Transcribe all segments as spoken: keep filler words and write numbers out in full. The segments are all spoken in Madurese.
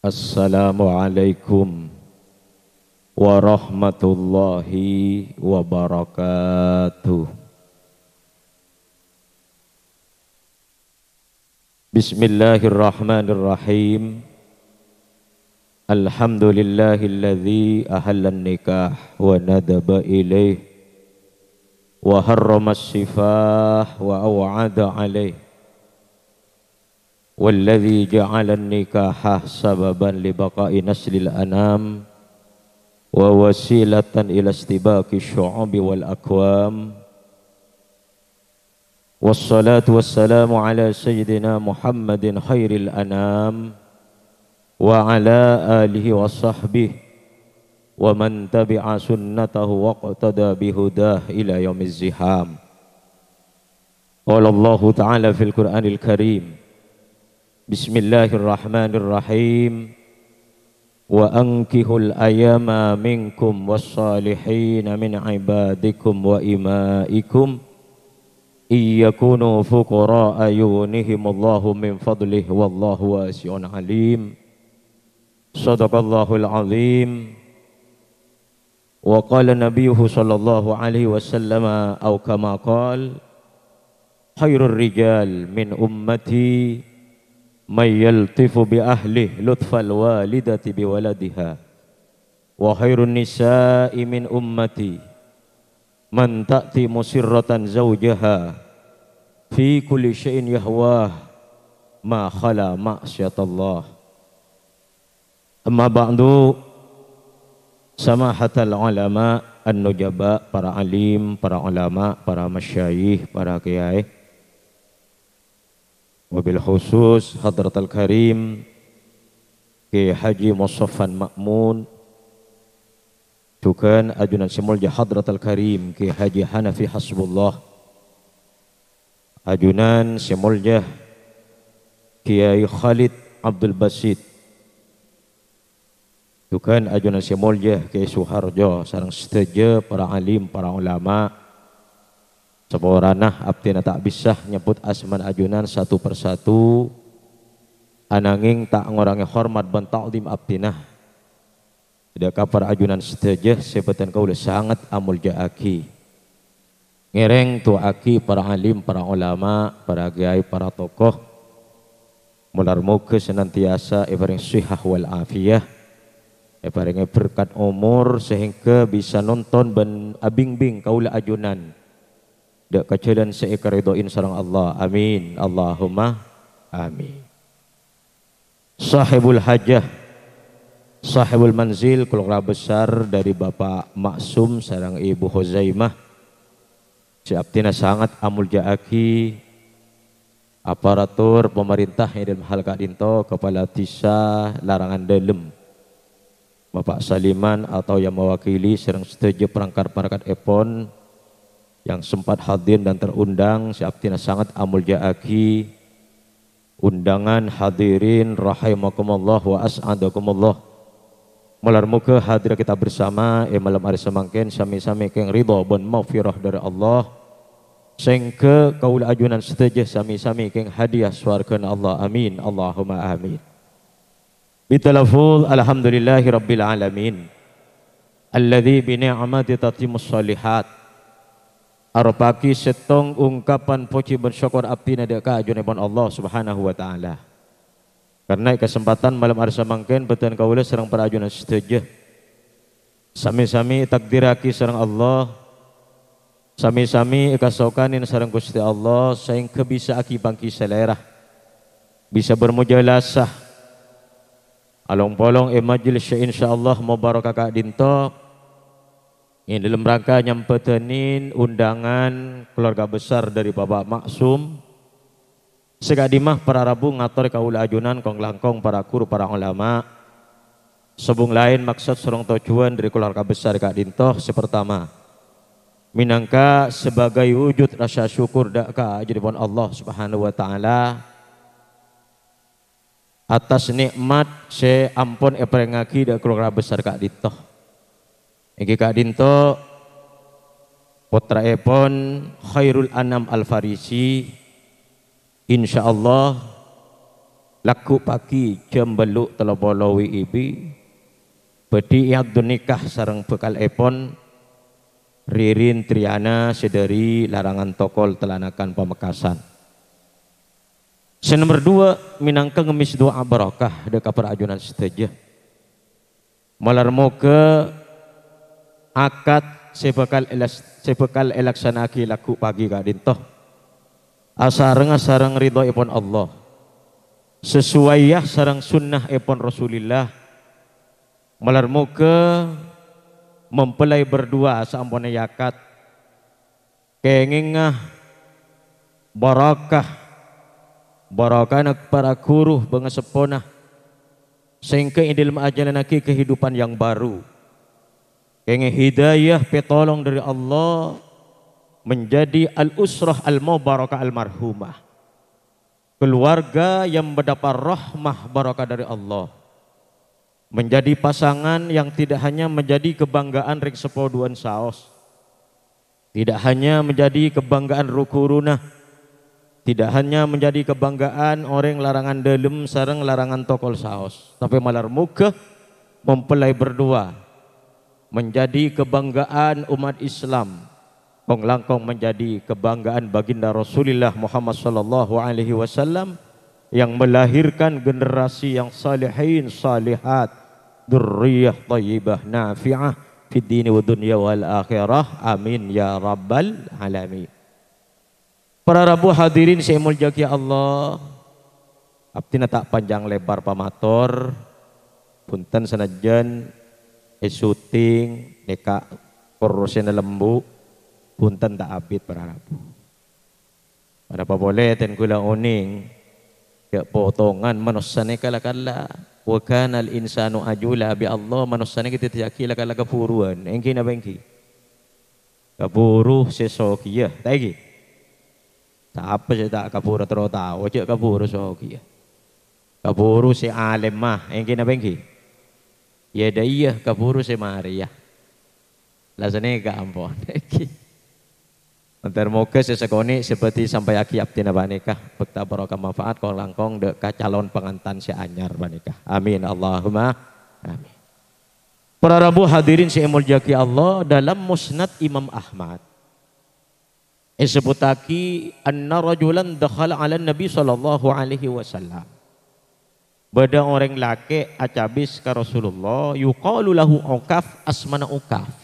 Assalamualaikum warahmatullahi wabarakatuh. Bismillahirrahmanirrahim. Alhamdulillahilladzi ahallan nikah wa nadaba ilaih, wa harramas sifah wa aw'ada alaih. Walladzi ja'alan nikaha sababan li baqa'i naslil anam, wa wasilatan ila istibaqi syu'ubi wal aqwam. Wassalatu wassalamu ala sayyidina Muhammadin khairil anam, wa ala alihi wa sahbihi, wa man tabi'a sunnatahu waqtada bihudah ila yaumiz ziham. Qala Allahu ta'ala fil Qur'anil Karim, Bismillahirrahmanirrahim. Wa ankihul ayama minkum wassalihina min ibadikum wa imaikum, iyyakunu fuqara'a yughnihimullahu min fadlih, wallahu wasi'un alim. Sadaqallahul azim. Wa qala nabiyuhu sallallahu alaihi wasallam, au kama qal, khairur rijal min ummati may yaltifu bi ahli lutfal walidati bi waladiha, wa khairun nisa'i min ummati man ta'ti musirratan zaujaha fi kulli syai'in yahwah ma khala ma'siyatallah. Amma ba'du, samahatal ulama, an-nujaba, para alim, para ulama, para masyayikh, para kiai, wabil khusus hadratal karim Kiai Haji Mustafa Ma'mun, jughân ajunan sè molja hadratal karim Kiai Haji Hanafi Hasbullah, ajunan sè molja Kiai Khalid Abdul Basit, jughân ajunan sè molja Kiai Suharjo, sareng sadhâjâ para alim, para ulama. Saporana abdhina ta' bisa nyebbhut asmana ajunan satu persatu, ananging ta' ngorangè hormat bân ta'dhim abdhina dâ' ka para ajunan sadhâjâ sè bhâdhân kaulâ sanget amolja'aghi. Ngèrèng du'aaghi para alim, para ulama, para kiai, para tokoh. Molar moghâ senantiasa èparèngè sihah wal afiyah, èparèngè berkat omor sehingga bisa nonton bân abingbing kaulâ ajunan dâ' ka jhâlân sè èkaridhoin sareng Allah. Amin. Allahumma amin. Sahibul hajah, sahibul manzil, keluarga besar dari Bapak Maksum sareng Ibu Huzaimah, sè abdhina sanget amolja'aghi, aparatur pamarènta è dâlem hal ka'dinto, Kepala Dhisa Larangan Dâlem, Bapak Saliman, atau yang mewakili, sareng sadhâjâ perangkat-perangkat èpon yang sempat hadir dan terundang, sè abdhina sanget amolja'aghi. Undangan hadirin rahimakumullah wa as'adakumullah. Molar moghâ hadir kita bersama è malem arè samangkèn sami-sami kèng ridho bân maghfirah dâri Allah. Sehingga kaulâ ajunan sadhâjâ sami-sami kèng hadiah sowarghâna Allah. Amin. Allahumma amin. Bitalafuz, "Alhamdulillahi rabbil alamin, alladzi bi ni'mati tatimmus shalihat." Arepa'aghi sèttong ungkapan pojhi bân sokkor abdhina dâ' ka ajunanèpon Allah Subhanahu wa Ta'ala. Karna è kasempadhân malem arè samangkèn, bhâdhân kaulâ sareng para ajunan sadhâjâ sami-sami ètakdirraghi sareng Allah, sami-sami èkasokanè sareng Ghustè Allah, saèngghâ bisa aghi-pangghi salèra, bisa bermujalasah, along-polong è majelis sè insyaallah mubarakah ka'dinto, è dâlem rangka nyambhâdhânin undangan keluarga besar dari Bapak Maksum, sè ka'dimma para rabu ngatorè kaulâ ajunan kong-langkong para ghuru, para ulama. Sobung laèn maksod sareng tojjhuwân dâri keluarga besar ka'dinto, sè partama, mènangka sebagai wujud rasa syukur dâ' ka ajunanèpon Allah Subhanahu wa Ta'ala atas nè'mat sè ampon èparèngaghi dâ' keluarga besar ka'dinto. Èngghi ka'dinto pottraèpon Khairul Anam Al-Farisi, insyaallah Lagghu' pagi jam bâllu' tello polo W I B, bâdhi akdun nikah sareng bhâkalèpon Ririn Triana sè dhâri Larangan Tokol, Telanakan, Pamekasan. Sè nomer duwâ', mènangka ngemmès du'a barokah dâ' ka para ajunan sadhâjâ. Malar moghâ akad sè bhâkal èlas-, sè bhâkal èlaksana'aghi lagghu' pagi ka'dinto asarengnga sareng ridhoèpon Allah, sasuwaiya sareng sunnahèpon Rasulillah. Malar moghâ mempelai berdua saamponna èakad kèngèngnga barakah, barakana para ghuru bângaseppona, sèngghâ è dhâlem ajhâlannaghi kehidupan yang baru. Kèngèng hidayah pètolong dhâri Allah menjadi al-usrah al-mubarakah al-marhumah. Keluarga yang mendapat rahmah barakah dari Allah. Menjadi pasangan yang tidak hanya menjadi kebanggaan rèng seppo duwâ'ân saos, tidak hanya menjadi kebanggaan ru-ghuruna, tidak hanya menjadi kebanggaan orèng Larangan Dâlem sareng Larangan Tokol saos, tapè malar moghâ mempelai berdua menjadi kebanggaan umat Islam, kong-langkong menjadi kebanggaan baginda Rasulillah Muhammad sallallahu alaihi wasallam, yang melahirkan generasi yang salihin salihat, dzurriyyah thayyibah nafi'ah fid dini wa dunya wal akhirah. Amin ya rabbal alamin. Para rabu hadirin sè èmoljâ'aghi Allah, abdhina ta' panjang lèbâr pamator, bhunten sanajjhân è-syuting nèka korosèna lembu', bhunten ta' abit para rabu. Arapa polè ten kaulâ onèng, jhâ' potongan manossa nèka la-kala. Wa kanal insanu ajula bi Allah, manossa nèka èdhâddhiyâghi la-kala kabhuruwân. Èngghi napa èngghi? Kabhuru sè sogiyâ, ta' èngghi? Sapa sè ta' kabhuru terro tao, jhâ' kabhuru sogiyâ. Kabhuru sè alèmma, èngghi napa èngghi? Iyâ, dâ' iyâ, kabhuru sè marèya. La sanèka ampon. Èngghi. Mandhâr moghâ sè sakonè' sè bhâdhi sampayaghi abdhina panèka, bhâkta barokah manfaat kong-langkong dâ' ka calon pangantan sè anyar panèka. Amin, Allahumma amin. Para rabu hadirin sè èmoljâ'aghi Allah, dalam Musnad Imam Ahmad, èsebbhuttaghi, "Anna rajulan dakhala 'alan Nabi sallallahu alaihi wasallam." Bâdâ orèng lakè' acabis ka Rasulullah, yuqalu lahu Uqaf, asmana Uqaf.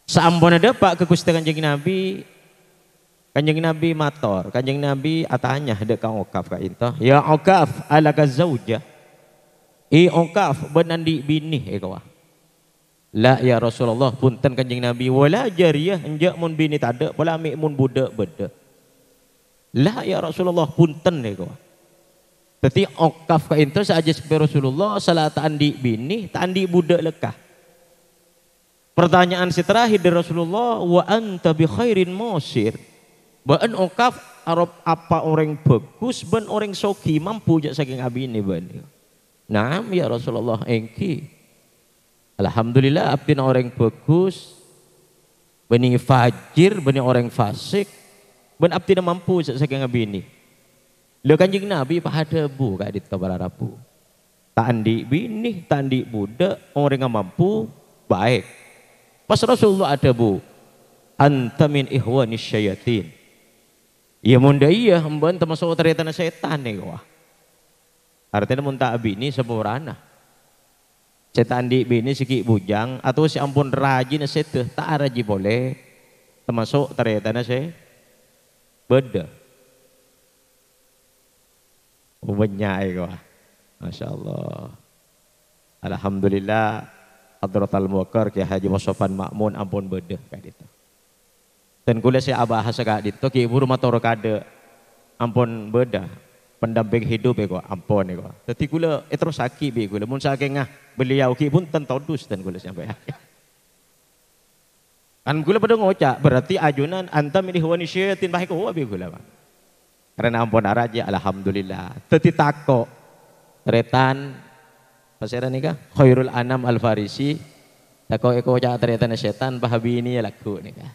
Saamponna dâpa' ka Ghustè Kanjeng Nabi, Kanjeng Nabi mator, Kanjeng Nabi atanya dâ' ka Uqaf ka'dinto, "Ya Uqaf, alaka zauja?" "È Uqaf, bâ'na andi' binè è kowa?" "La, ya Rasulullah, bhunten Kanjeng Nabi, wala jariyah, enjâ' mon binè tadâ', pola mè' mon budhâ' bâdâ." "La, ya Rasulullah, bhunten è kowa." Dâddhi Uqaf ka'dinto sè ajhâsbhi Rasulullah, sala ta' andi' binè, ta' andi' budhâ' lekka. Pertanyaan sè terakhir dâri Rasulullah, "Wa anta bi khairin musir?" Bâ'na Uqaf arop apa orèng bhâghus bân orèng soghi mampu jhâ' sakèng abinè bâ'na? "Na'am, ya Rasulullah, èngghi. Alhamdulillah, abdhina orèng bhâghus, bânnè fajir, bânnè orèng fasik, bân abdhina mampu jhâ' sakèng abinè." La Kanjeng Nabi pas adhâbu ka'dinto para rabu. Ta' andi' binè, ta' andi' budhâ', orèngnga mampu, baik. Pas Rasulullah adhâbu, "Anta min ikhwanis syayatin." Iyâ, mon dâ' iyâ, embhân tamaso' tarètanna sètan nèko, wah. Artèna mon ta' abinè saporana. Sè ta' andi' binè sè ghi' bujang, atau sè ampon rajina sèdhâ, ta' arajhi polè, tamaso' tarètanna sè bâdâ. Bânnya' è kowa. Masya Allah. Alhamdulillah, Hadratal Muwaqqar Kiai Haji Mustafa Ma'mun ampon bâdâ ka'dinto. Dan kaulâ sè abahasa ka'dinto, ghi' bhuru mator kadâ' ampon bâdâ pendamping hidup è kowa, ampon è kowa. Dâddhi kaulâ èterrossaghi bi' kaulâ, mon sakènga beliau ghi' bhunten todus dan kaulâ sampèyan. Kan kaulâ padâ ngoca', berarti ajunan anta min ikhwani syayatin, pas èkowa bi' kaulâ, Pak. Karena ampon arajhi, alhamdulillah. Dâddhi tako'. Tarètan, pasèra nèka? Khairul Anam Al-Farisi. Tako' èkoca' tarètanna sètan, pas abinè lagghu' nèka.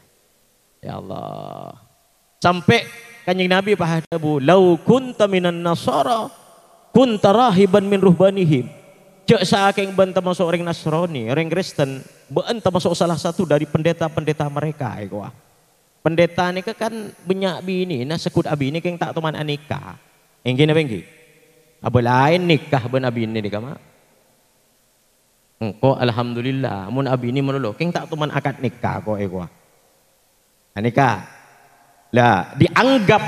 Ya Allah. Sampè' Kanjeng Nabi pas adhâbu, "Lau kunta minan nasara, kunta rahiban min ruhbanihim." Jhâ' sakèng bâ'na tamaso' orèng Nasrani, orèng Kristen, bâ'na tamaso' salah satu dari pendeta-pendeta mereka, èkowa. Pendeta nèka kan bânnya' binèna, segghut abinè kèng ta' toman anikah. Èngghi napa èngghi? Abâ laèn nikah bân abinè nèka, Ma'. Engko', alhamdulillah, mon abinè malolo, kèng ta' toman akad nikah ko' èkowa. Nah, nèka. Lah, dianggap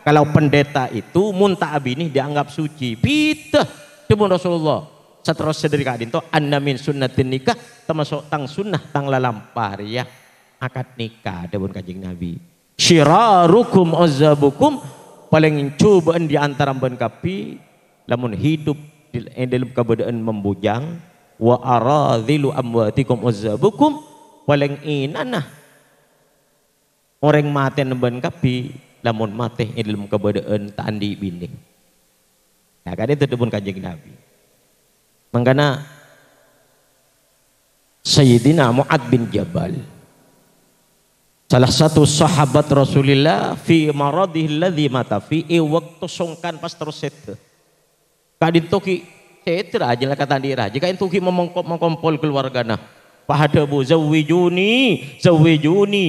kalau pendeta itu mon ta' abinè dianggap suci. Bhidhâ, dhâbuna Rasulullah. Saterrossa dhâri ka'dinto, "Anna min sunnatin nikah," tamaso' tang sunnah, tang lalampa rèya akad nikah, dhâbuna Kanjeng Nabi. "Syirarukum azzabukum," palèng jhubâ'ân di antara bâ'na kabbhi, lamon hidup di, è dâlem kabâdâ'ân mambujang, "wa aradhilu amwatikum azzabukum," palèng ènana orèng matèna bâ'na kabbhi, lamon matè è dâlem kabâdâ'ân ta' andi' binè. Nah, ka'dinto dhâbuna Kanjeng Nabi. Mangkana Sayyidina Mu'ad bin Jabal, salah satu sahabat Rasulillah, fi maradihilladzi mata fi, è bâkto songkan pas terros sèdhâ. Ka'dinto ghi' sèdhâ rajâ la katandhi rajâ, ka'dinto ghi' momongko-, mokompol keluargana. Pas adhâbu, "Zawwijuni, zawwijuni,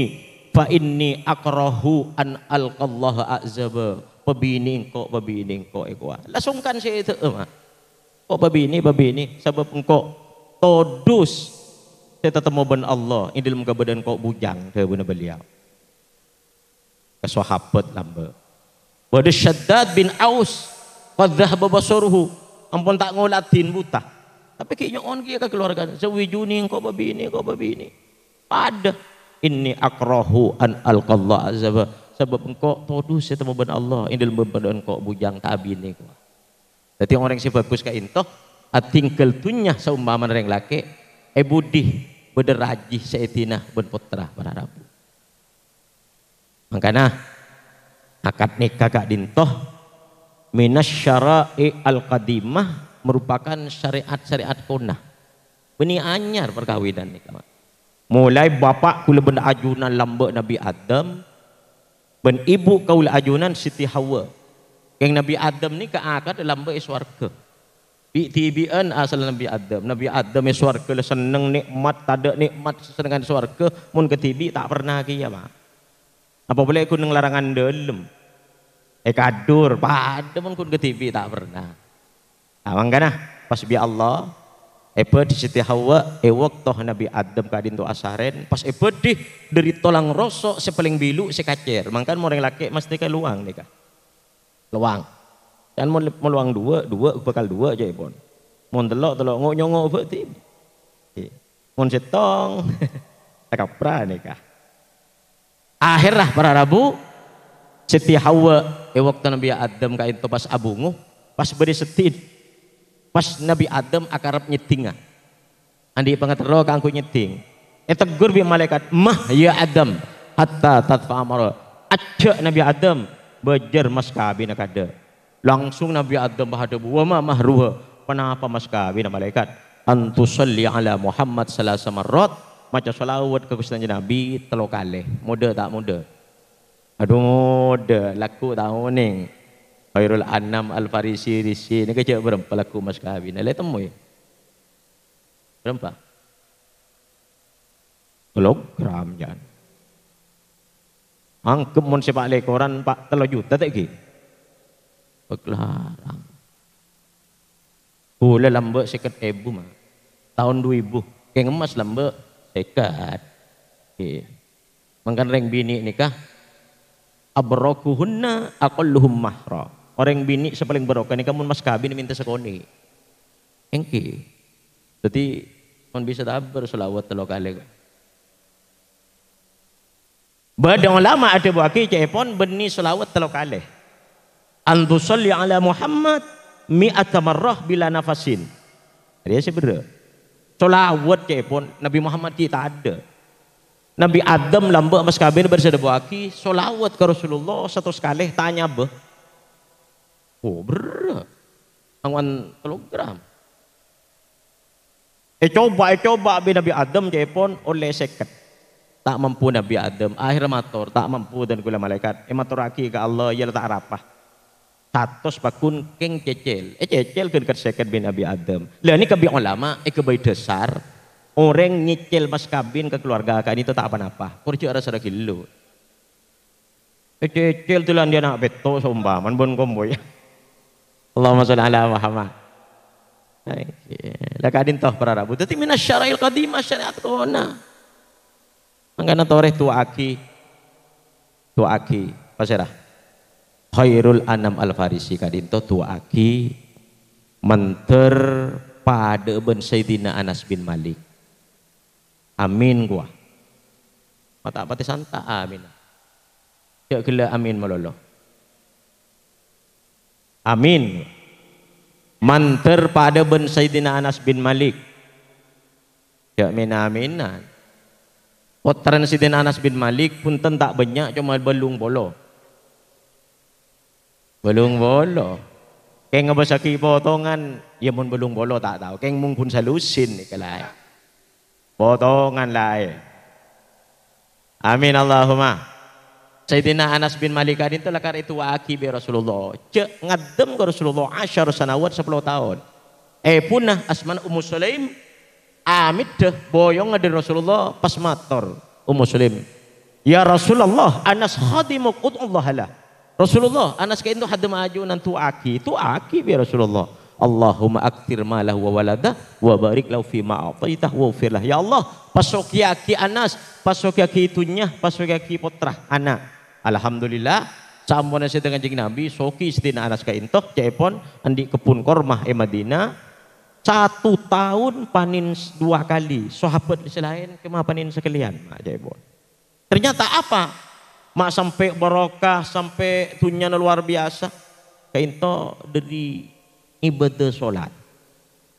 fa inni akrahu an alqallaha a'zaba." "Pabinè engko', pabinè engko'," èkowa. La songkan sèdhâ, Ma'. "Ko' pabinè, pabinè, sabâb engko' todus sè tatemmo bân Allah, è dâlem kabâdâ'ân ko' bujang," dhâbuna beliau. Ka sahabat lambâ'. Bâdâ Syaddad bin Aus, qad dhahaba basaruhu, ampon ta' ngola' din buta. Tapè ghi' nyo'on kèya ka keluargana, "Zawwijuni, engko' pabinè, ko' pabinè." Padâ, "Inni akrahu an alqallaha azaba," sabâb engko' todus sè temmo bân Allah, è dâlem bân engko' bujang ta' abinè, kowa. Dhâddhi orèng sè bhâghus ka'dinto, atinggal dhunnya saompamana rèng lakè', è budi bâdâ rajhi sè èdina bân pottra para rabu. Mangkana, akad nikah ka'dinto minasy syara'i al-qadimah, merupakan syariat-syariat kona. Bânnè anyar parkabinan nèka, Ma'. Molaè bapa' kaulâ bân ajunan lambâ' Nabbhi Adam, bân ibu kaulâ ajunan Siti Hawa. Kèng Nabbhi Adam nèka akadhâ lambâ' è sowarghâ. Bi'-dhibi'ân asalla Nabbhi Adam. Nabbhi Adam è sowarghâ la senneng nè'mat, tadâ' nè'mat sasennengngan sowarghâ, mon kadhibi' ta' pernah kèya, Ma'. Apa polè ghun neng larangan dâlem. È kadhur, padâ mon ghun kadhibi' ta' pernah. Nah, mangkana, pas bi' Allah, èbâdhi Siti Hawa, è bâkto Nabbhi Adam ka'dinto asarèn, pas èbâdhi dhâri tolang roso' sè palèng bilu' sè kacèr. Mangkana mon orèng lakè' mastè kalowang nèka. Lowang. Kan mon, mon lowang duwâ', duwâ' bhâkal duwâ' ca'èpon. Mon tello', tello' ngo-, nyongo' bhâdhi. Mon sèttong, takapra nèka. Aherra para rabu, Siti Hawa è bâkto Nabbhi Adam ka'dinto pas abungo, pas bâdâ seddhi. Pas Nabbhi Adam akarep nyeddhinga. Andi' pangaterro kaangghuy nyeddhing. Ètegghur bi' malaèkat, "Mah, ya Adam, hatta tadfa'a amra." Ajjhâ' Nabbhi Adam, bâjâr mas kabinna kadâ'. Langsung Nabbhi Adam pas adhâbu, "Wa ma mahruha?" "Ponapa mas kabinna, Malaèkat?" "An tusalli ala Muhammad salasa marrat." Maca shalawat ka Ghustè Kanjeng Nabbhi tello kalè. Modâ ta' modâ? Adhu modâ, lagghu' ta' onèng. Khairul Anam Al-Farisi risi, nèka jhâ' bârâmpa lagghu' mas kabinna? La ètemmo, yâ? Bârâmpa? Kilogram, jân. Anggep mon sè pa' lèkoran, pa' tello juta ta' ghi? Paglarang. Bulâ lambâ' sèket èbu, Ma'. Taon du èbu. Kèng emmas lambâ' sèket. Ghi. Mangkana rèng binè' nèka, "Abarrakuhunna aqalluhum mahra." Orèng binè' sè palèng barokah nèka mon mas kabin mènta sakonè'. Èngghi. Dhâddhi, mon bisa tabâr shalawat tello kalè. Bâdâ ulama adhâbuwâghi ca'èpon bânnè shalawat tello kalè. "An tusalli ala Muhammad mi'ata marrah bila nafasin." Arèya sè berrâ'. Shalawat ca'èpon Nabbhi Muhammad ghi' tadâ'. Nabbhi Adam lambâ' mas kabin bâdâ sè adhâbuwâghi shalawat ka Rasulullah satos kalè ta' nyabâ. Oh, berrâ'. Angowan kilogram. Ècoba, ècoba bi' Nabbhi Adam ca'èpon ollè sèket. Ta' mampu Nabbhi Adam, akhèrra mator, "Ta' mampu dân kaulâ malaèkat." Èmatorraghi ka Allah, "Iyâ la ta' arapa." Satos pagghun kèng cècèl. Eh, cècèl ghân ka sèket bi' Nabbhi Adam. Lah, nèka bi' ulama èghâbây dhâsar, orèng nyècèl mas kabin ka kaluarga ka'dinto ta' pa-napa. Kor jhâ' ra-sara ghillu. Eh, cècèl dhulân dâ' ana' pètto' saompamana bân kompoy. Allahumma sholli ala Muhammad. Lah, ka'dinto para rabu. Dhâddhi minas syara'il qadimah, syariat kona. Mangkana torè du'aaghi. Du'aaghi. Pasèra? Khairul Anam Al-Farisi ka'dinto du'aaghi mandhâr padâ bân Sayyidina Anas bin Malik. Amin, kowa. Ma' ta' patè santa', amin. Jhâ' ghellâ' amin malolo. Amin. Mandhâr padâ bân Sayyidina Anas bin Malik. Jhâ' min-aminan. Pottrana Sayyidina Anas bin Malik, bhunten, ta' bânnya', coma bâllung polo. Bâllung polo. Kèng ngabâssaghi potongan, yâ mon bâllung polo ta' tao. Kèng mon ghun salusin nèka laèn. Potongan laèn. Amin, Allahumma. Sayyidina Anas bin Malik ka'dinto lakar èdu'aaghi bi' Rasulullah. Jhâ' ngaddhâm ka Rasulullah asyara sanawat, sapolo taon. Èbhuna asmana Ummu Sulaim, amèdhâ boyongnga dâri Rasulullah, pas mator Ummu Sulaim, "Ya Rasulullah, Anas khadimuk, ud'ullaha lah." "Rasulullah, Anas ka'dinto haddhâmma ajunan, du'aaghi, du'aaghi bi' Rasulullah. Allahumma aktsir malahu wa waladahu wa barik lahu fima a'taitah waghfir lah." Ya Allah, pasogiyaghi Anas, pasogiyaghi dhunnya, pasogiyaghi pottra, ana'. Alhamdulillah, saamponna sèdhâ Kanjeng Nabi, soghi Sayyidina Anas ka'dinto, ca'èpon andi' kebbhun korma è Madinah, satu taon panèn s-, dua kali, sahabat sè laèn kemma panèn sakalèyan, ma' ca'èpon. Ternyata apa? Ma' sampè' barokah, sampè' dhunnyana lowar biyasa. Ka'dinto dâri ibadah sholat.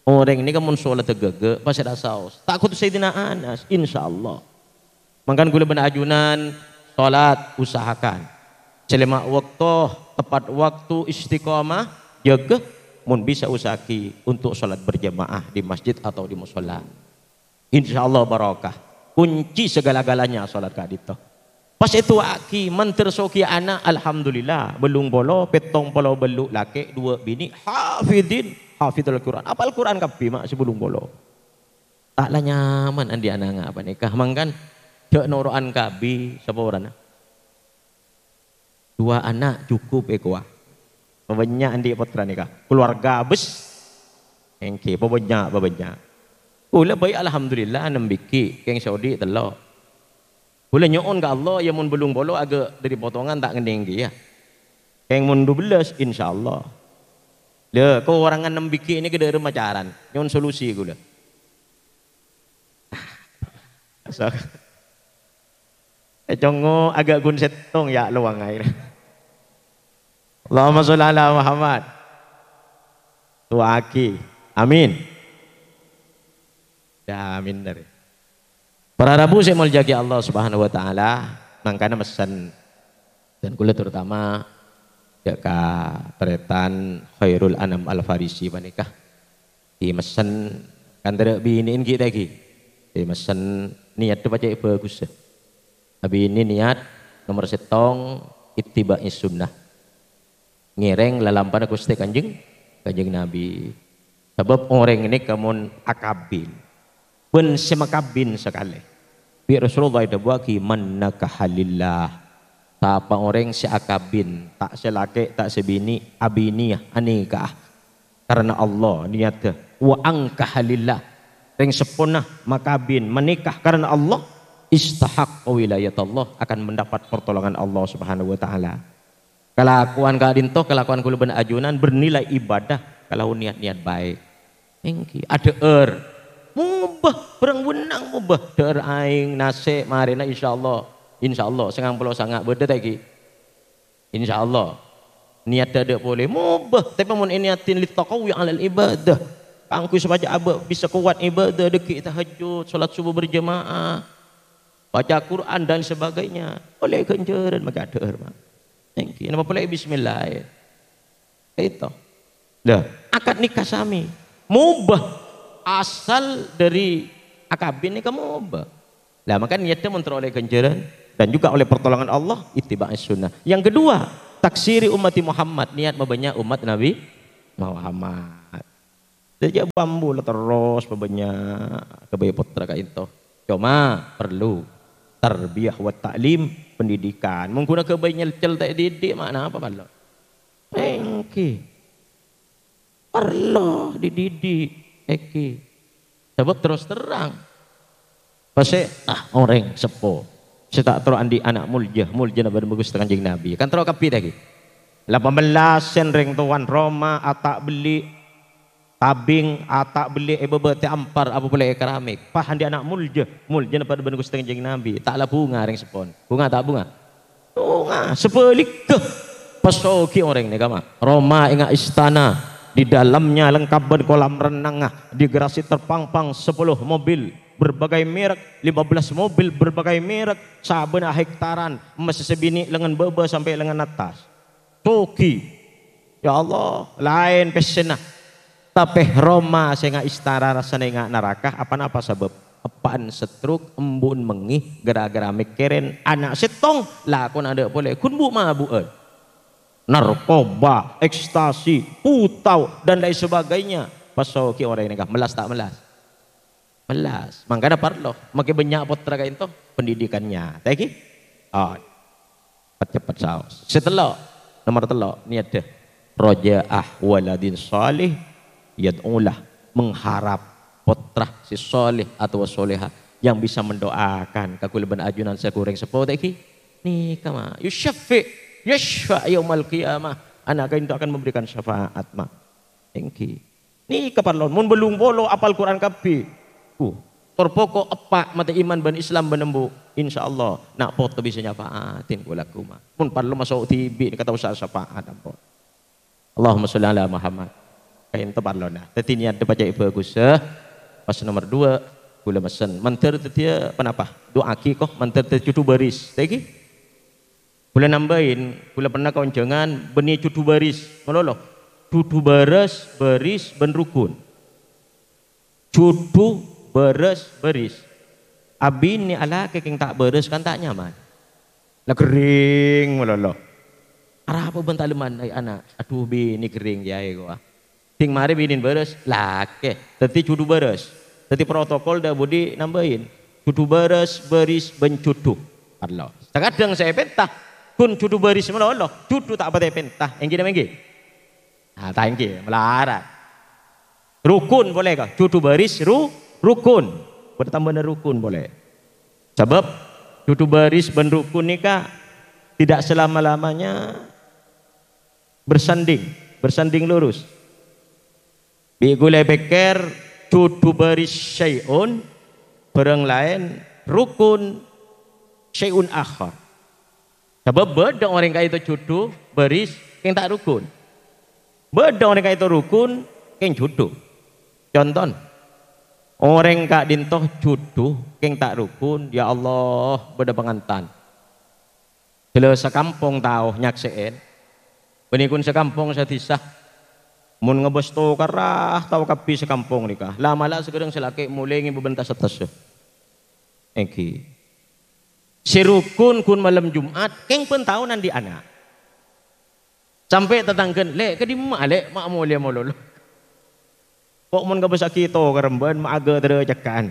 Orèng nèka mon sholatta ghâgâ, pastè ta' saos. Ta' kodhu Sayyidina Anas, insyaallah. Mangkana kaulâ bân ajunan sholat usahakan. Sè lèma' bâkto, tepat waktu, istiqomah, jâgâ, mon bisa usahaaghi untuk sholat berjamaah di masjid atau di mushola. Insyaallah barokah. Kunci segala-galanya sholat ka'dinto. Pas èdu'aaghi, mandhâr soghi ana', alhamdulillah, bâllung polo, pèttong polo bâllu' lakè', duwâ' binè', hafidin, hafidul Quran. Apal Quran kabbhi, ma', sè bâllung polo. Ta' la nyaman andi' ana' nga' panèka. Mangkana, jhâ' noro'an kabbhi saporana. Dua ana' cukup, è, kowa. Pabânnya' andi' pottra nèka. Kalowarga bes-, èngghi, pabânnya', pabânnya'. Kaulâ bhâi, alhamdulillah, nem bighi', kèng sè odi' tello'. Kaulâ nyo'on ka Allah, yâ, mon bâllung polo aghâ' dâri potongan ta' ngennèng kèya. Kèng mon dubellâs, insyaallah. Lha, kakorangan nem bighi' nèka dâ' remma caran. Nyo'on solusi kaulâ. So-, Ècongngo' aghâ' ghun sèttong, yâ, lowang aèng. Allahumma sholli ala Muhammad. Du'aaghi. Amin. Yâ, amin dâri. Para rabu sè èmoljâ'aghi Allah Subhanahu wa Ta'ala, mangkana messen, dân kaulâ terutama, jhâ' ka tarètan Khairul Anam Al-Farisi panèka. È messen, kantara binè'en ghi' ta' ghi'. È messen niyatta pacè' bhâghussa. Abinè niyat nomer sèttong, ittiba'is sunnah. Ngèrèng lalampana Ghustè Kanjeng, Kanjeng Nabi. Sabâb orèng nèka mon akabin, bân sè makabin sakalè. Bi' Rasulullah èdhâbuwâghi, "Man nakaha lillah." Sapa orèng sè akabin, ta' sè lakè', ta' sè binè', abinèya, anèka'a karana Allah, niyaddhâ. "Wa ankaha lillah." Rèng seppona makabin, manèka karana Allah, "istahaqqa wilayatallah," akan mendapat pertolongan Allah Subhanahu wa Ta'ala. Kalakowan ka'dinto, kalakowan kaulâ bân ajunan bernilai ibadah kalau niat-niat baik. Èngghi, adhâ'âr. Mobâ, bhârâng wenang mobâ. Dhâ'âr aèng, nasè', marèna, insyaallah. Insyaallah, sangang polo sanga' bâdâ ta' ghi? Insyaallah. Niyatta adhâ' polè. Mobâ, tapè mon èniyaddhin littaqawwi 'alal ibadah. Kaangghuy sopajâ abâ' bisa kowat ibadah, dâgghi' tahajjud, sholat subuh berjamaah, baca Quran, dan sebagainya. Polè ghânjhârân makè adhâ'âr, Ma'. Èngghi, napa polè bismillah. Itu. Lah, akad nikah sami. Mobâ. Asal dâri akabin nèka mobâ. Lah, maka niatnya mun terro oleh ganjaran dan juga oleh pertolongan Allah, ittiba' sunnah. Yang kedua, taksiri ummati Muhammad, niat mabanyak umat Nabi Muhammad. Jadi bambu lah terros pabanyak kabâi pottra ka'dinto. Coma perlu tarbiyah wa ta'lim, pendidikan. Mun ghuna kabâi nyelcel ta' didik, ma' napa parlo? Èngghi. Parlo dididik, èngghi. Sabâb terros terrang. Pasè, ah, orèng seppo sè ta' terro andi' ana' molja, moljana bân bhâghus Kanjeng Nabi. Kan terro kabbhi ta' ghi? La pamellâsen rèng towan roma, ata' bellî, tabing, ata' bellî è bâbâ tè ampar, apa polè è keramik. Pas andi' ana' molja, moljana padâ bân Ghustè Kanjeng Nabi. Ta' la bhunga rèng seppon. Bhunga ta' bhunga? Bhunga. Sabhâligghâ, pas soghi orèng nèka, ma'. Roma enga' istana, di dalamnya lengkap bân kolam renangnya, di garasi terpampang sepuluh mobil berbagai merek, lima belas mobil berbagai merek, sabâna hektaran, emmas sè binè' lengngan bâbâ sampè' lengngan attas. Soghi. Ya Allah, laèn pèssèna. Tapè roma sè nga' istana rassana nga' naraka, apa-napa sabâb? Eppa'en stroke, embu'en mengngè, gara-gara mèkkèrèn ana' sèttong, lakona adâ' polè, ghun bu'-mabu'an. Narkoba, ekstasi, putau, dan lain sebagainya. Pas soghi orèng nèka, mellas ta' mellas? Mellas. Mangkana parlo, makè bânnya' pottra ka'dinto, pendidikannya. Ta' ghi? Oh. Cepet-cepet saos. Sè tello', nomor tello', niyaddhâ. Raja'ah waladin shalih yad'ulah, mengharap pottra sè shalih atabâ shalihah yang bisa mendoakan ka kaulâ bân ajunan sè orèng seppo ta' ghi. Nèka, ma', yusyaffi', yasyfa' yaumal qiyamah. Ana' ka'dinto akan memberikan syafaat, ma'. Èngghi. Nèka parlo, mon bâllung polo apal Qur'an kabbhi. Uh, tor poko' eppa' matè iman bân Islam bân embu'. Insyaallah, na' poto bisa nyafa'atin kaulâ, ma'. Mon parlo maso' dhibi' nèka tao sa-, syafaat ampon. Allahumma sholli ala Muhammad. Ka'dinto parlona. Dhâddhi niyaddhâ pacè' bhâghus, eh. Pas nomor dua, kaulâ messen. Mandhâr dhâddhiyâ ponapa? Du'aaghi, ko', mandhâr dhâddhi judhu bâris. Ta' ghi? Kaulâ nambâi, kaulâ pernah ka onjhângan bânnè judhu bâris, malolo. Judhu bârâs, bâris, bân rukun. Judhu, bârâs, bâris. Abinè alakè kèng ta' bârâs kan ta' nyaman. La ghering malolo. Arapa bân ta' lèman, ai ana'? Adhu, binè ghering kèyaè, ko', ah. Dhing marè binèn bârâs, lakè. Dhâddhi judhu bârâs. Dhâddhi protokol dâ' budi nambâi. Judhu bârâs, bâris, bân judhu. Parlo. Sakadhâng sè èpènta, ghun judhu bâris malolo, judhu ta' patè èpènta. Èngghi napa èngghi? Ah, ta' èngghi, malarat. Rukun polè, ko'. Judhu bâris, ru-, rukun. Bâdâ tambâna rukun polè. Sabâb, judhu bâris bân rukun nèka tidak selama-lamanya bersanding, bersanding lurus. Bi' kaulâ èpèkkèr, judhu bâris syai'un, bhârâng laèn, rukun syai'un akhar. Sabâb bâdâ orèng ka'dinto judhu, bâris, kèng ta' rukun. Bâdâ orèng ka'dinto rukun, kèng judhu. Contona, orèng ka'dinto judhu, kèng ta' rukun, ya Allah, bâdâ pangantan. Ghellâ' sakampong tao nyaksè'è. Bânnè ghun sakampong sadhisa. Mon ngabâs tokarra, tao kabbhi sakampong nèka. La'-mala' saghârâng sè lakè' molè ngèbâ bân tas-attassa. Èngghi. Sè rukun ghun malem Jum'at, kèng bân tao andi' ana'. Sampè' tatangghâna, "Lè', ka'dimma'a, Lè', ma' molè malolo?" Ko' mon ngabâssaghi tokarra bân ma' aghâ' tadâ' cèkka'an.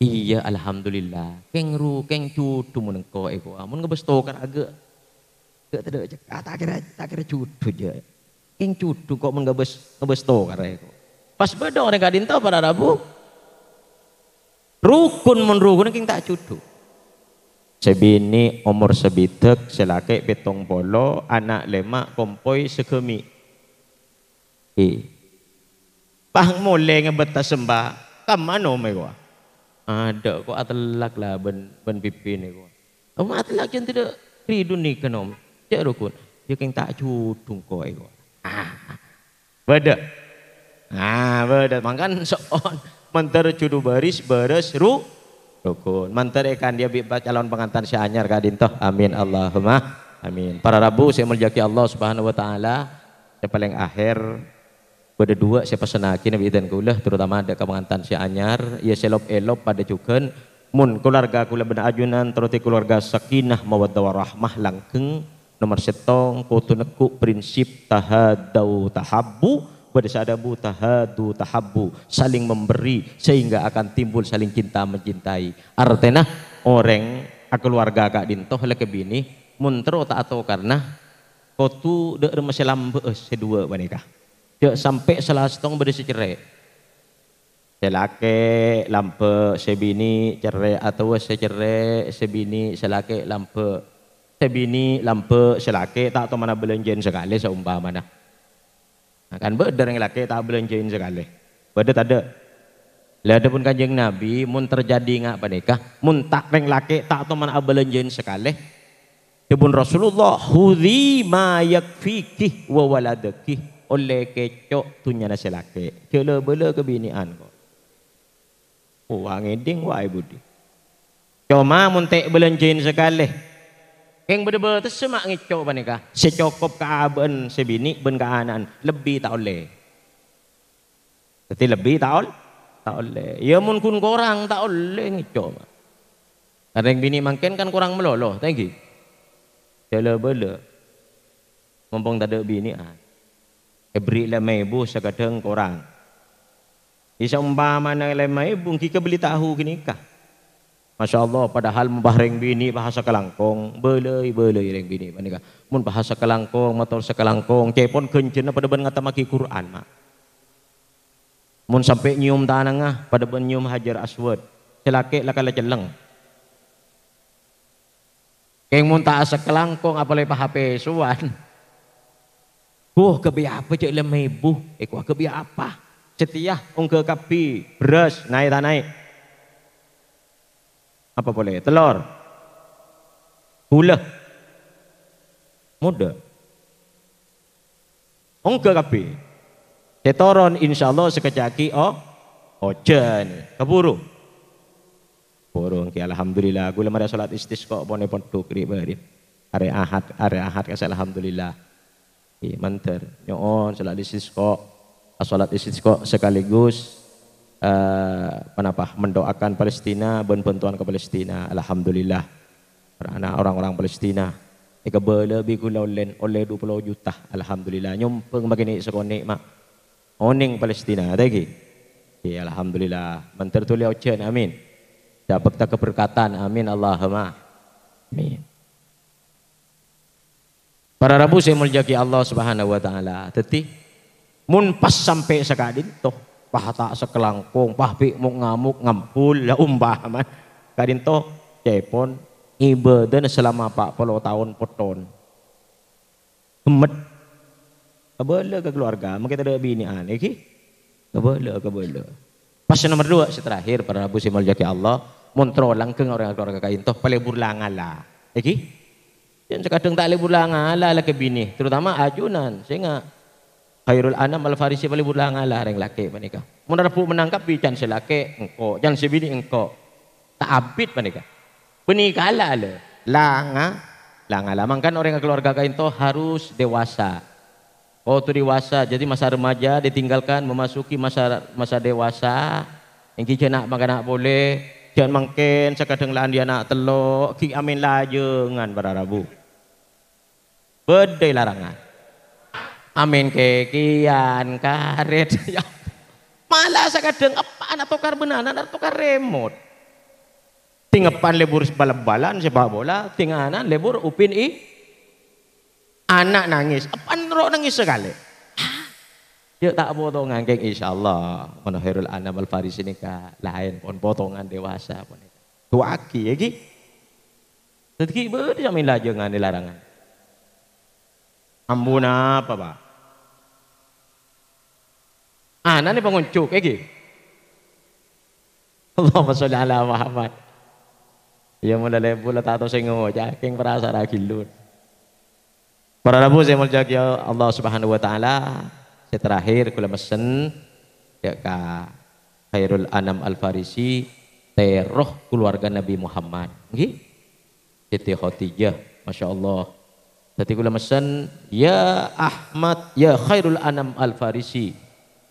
Iyâ, alhamdulillah. Kèng ru-, kèng judhu mon engko' èkowa. Mon ngabâs tokarra aghâ', aghâ' tadâ' cèkka'. Ah, ta' kèra, ta' kèra judhu, jâ. Kèng judhu ko' mon ngabâs, ngabâs tokarra èkowa. Pas bâdâ orèng ka'dinto para rabu. Rukun mon rukun kèng ta' judhu. Sè binè' omor sabidhâk, sè lakè' pèttong polo, ana' lèma', kompoy sagâmè'. È. Pas molè ngabât tasemba, kamma nom èkowa? Adâ' ko' atellak la bân, bân bibinè èkowa. Apa atellak jân tadâ' ridhu nèka nom? Jâ' rukun. Yâ kèng ta' judhu ko' èkowa. Ah. Bâdâ. Ah, bâdâ. Mangkana so'on. Mandhâr judhu bâris, bârâs, ru-, rukun. Mandhâr èkandiyâ bi' pa-, calon pangantan sè anyar ka'dinto. Amin. Allahumma amin. Para rabu sè èmoljâ'aghi Allah Subhanahu wa Ta'ala, sè palèng akhèr, bâdâ duwâ' sè pessennaghi Nabi Idan kaulâ, terutama dâ' ka pangantan sè anyar, iyâ sè lop-èlop padâ jhughân, Mon kalowarga kaulâ bân ajunan terro dhâddhi kalowarga sakinah mawaddah warahmah langgeng, nomer sèttong kodhu neggu' prinsip tahadau tahabbu, bâdâ sè adhâbu tahadu tahabbu, saling memberi sehingga akan timbul saling cinta mencintai. Artèna orèng akalowarga ka'dinto la kabinè mon terro ta' atokarna kodhu dâ' remma sè lambâ'â sè duwâ' panèka. Jhâ' sampè' sala sèttong bâdâ sè cerrè'. Sè lakè' lambâ' sè binè' cerrè' atau sè cerrè' sè binè' sè lakè' lambâ'. Sè binè' lambâ' sè lakè' ta' toman abâlânjhâin sakalè saompamana. Nah, kan bâdâ rèng lakè' ta' abâlânjhâin sakalè. Bâdâ tadâ'? Lah, adhâbun Kanjeng Nabi, mon terjadi nga' panèka, mon ta' rèng lakè' ta' toman abâlânjhâin sakalè, dhâbuna Rasulullah, "Khudzi ma yakfiki wa waladaki." Ollè kèco' dhunnyana sè lakè'. Jhâ' la-bâlâ ka binè'an, ko'. Oh, angèdhing wae budi. Coma mon ta' èbâlânjhâin sakalè. Kèng bâdâ bâtessa ma' ngèco' panèka. Sè cokop ka abâ'na sè binè' bân ka ana'na, lebbi ta' ollè. Dhâddhi lebbi ta' ol-, ta' ollè. Iyâ mon ghun korang ta' ollè ngèco', Pak. Karna rèng binè' mangkèn kan korang malolo, ta' ènggi? Jhâ' la-bâlâ. Mompong tadâ' binè'an. Èberri' lèma èbu sakadhâng korang. Iyâ saompamana lèma èbu ènggi kabelli tahu ghânèka. Masya Allah, padahal mon bâ rèng binè' bhâsa kalangkong, bâlâi, bâlâi rèng binè' panèka. Mon bhâsa kalangkong, mator sakalangkong, cèpon ghânjhârânna padâ bân ngatamaghi Qur'an, Mak. Mon sampè' nyèyom tanangnga, padâ bân nyèyom Hajar Aswad. Sè lakè' la kala cellèng. Kèng mon ta' sakalangkong, apalè pahapèsowan. Wah, ghâbây apa jhâ' lèma èbu? Èkowa ghâbây apa? Satèya ongghâ kabbhi, bherrâs, naè ta' naè? Apa polè? Tellor. Ghulâ. Modâ. Ongghâ kabbhi. Sè toron, insyaallah, sakejjhâ' aghi', o-, ojhân. Kabhuru. Buru ènggi, alhamdulillah. Ghulâ marè salat istisqa, pon-èpon dhuk ri' bâri'. Arè Ahad, arè Ahad, kassa', alhamdulillah. Iyâ, mandhâr. Nyo'on, salat istisqa. Salat istisqa sekaligus, eh, panapa, mendoakan Palestina bân bantuan ka Palestina. Alhamdulillah. Karana orang-orang Palestina èkabâlâ bi' ghulâ ollèna, ollè dua puluh juta. Alhamdulillah. Nyombhâng makènè' sakonè', Mak. Onèng Palestina, ta' ènggi? Iyâ, alhamdulillah. Mandhâr dhuli ojhân, amin. Dâpetta kaberkatan, amin. Allahumma amin. Para rabu sè èmoljâ'aghi Allah Subhanahu wa Ta'ala. Dhâddhi, mon pas sampè' saka'dinto, pas ta' sakalangkong, pas bi' mok-ngamok, ngambul, la ompamana ka'dinto, cèpon, ibâdâna salama pa' polo taon potton. Emmet. Kabâlâ ka kalowarga, mangkè tadâ' binè'an, ènggi? Kabâlâ, kabâlâ. Pas sè nomer dua, sè terakhir, para rabu sè èmoljâ'aghi Allah, mon terro langgeng orèng kalowarga ka'dinto, palebur la ngala. Ènggi? Jhân sakadhâng ta' lebur la ngala lakè binè, terutama ajunan, sènga'. Khairul Anam Al-Farisi palebur la ngala rèng lakè' panèka. Mon rabu mennang kabbhi, can sè lakè' engko', can sè binè' engko'. Ta' abit panèka. Bânnè kala la, la nga-, la ngala. Mangkana orèng kalowarga ka'dinto harus dewasa. Kodhu dewasa, jadi masa remaja ditinggalkan, memasuki masa, masa dewasa. Ènggi jhâ' na'-mangkana polè, jhâ' mangkèn sakadhâng la andi' ana' tello', ghi' amèn lajângan para rabu. Bâdâ è larangan. Amèn kèkèyan, karèt. Ya. Mala sakadhâng eppa'na tokar bân ana'na tokar remot. Tèng eppa'na lebur bal-balan sepak bola, tèng ana'na lebur upin i-, ana' nangès. Eppa'na ro' nangès sakalè. Jhâ' ta' potongan, kèng, insyaallah. Manabi Khairul Anam Al-Farisi nèka laèn, pon potongan dewasa, pon. Du'aaghi, ya, ghi? Dhâddhi ghi' bâdâ samèyan lajângan è larangan. Ambu napa, Pak? Ana'na pangonjuk, ènggi? Allahumma sholli ala Muhammad. Ya, mula lebur la ta' tao sè ngoca', kèng parasa'na ghillun. Para rabu sè èmoljâ'aghi Allah Subhanahu wa Ta'ala, sè terakhir kaulâ messen, ya, ka Khairul Anam Al-Farisi, tèro kalowarga Nabi Muhammad. Ènggi? Siti Khadijah, Masya Allah. Dhâddhi kaulâ messen, "Ya Ahmad, ya Khairul Anam Al-Farisi,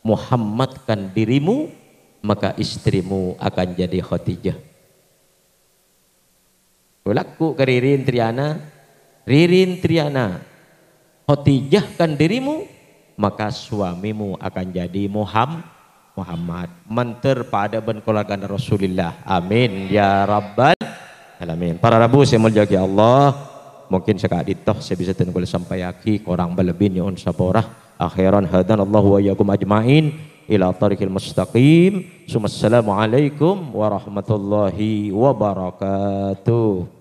Muhammadkan dirimu, maka istrimu akan jadi Khadijah." Laku ka ririn Triana, ririn Triana, khotijahkan dirimu, maka suamimu akan jadi Muham-, Muhammad. Manter pada bân keluarga Rasulullah. Amin ya rabbal alamin. Para rabu sè molja'aghi Allah, mungkin saka'dinto sè bisa ten kula sampayaghi, korang bâlâbbhi nyo'on sapora. Akhiran hadanallahu wa iyyakum ajma'in ila thariqil mustaqim. Summassalamualaikum warahmatullahi wabarakatuh.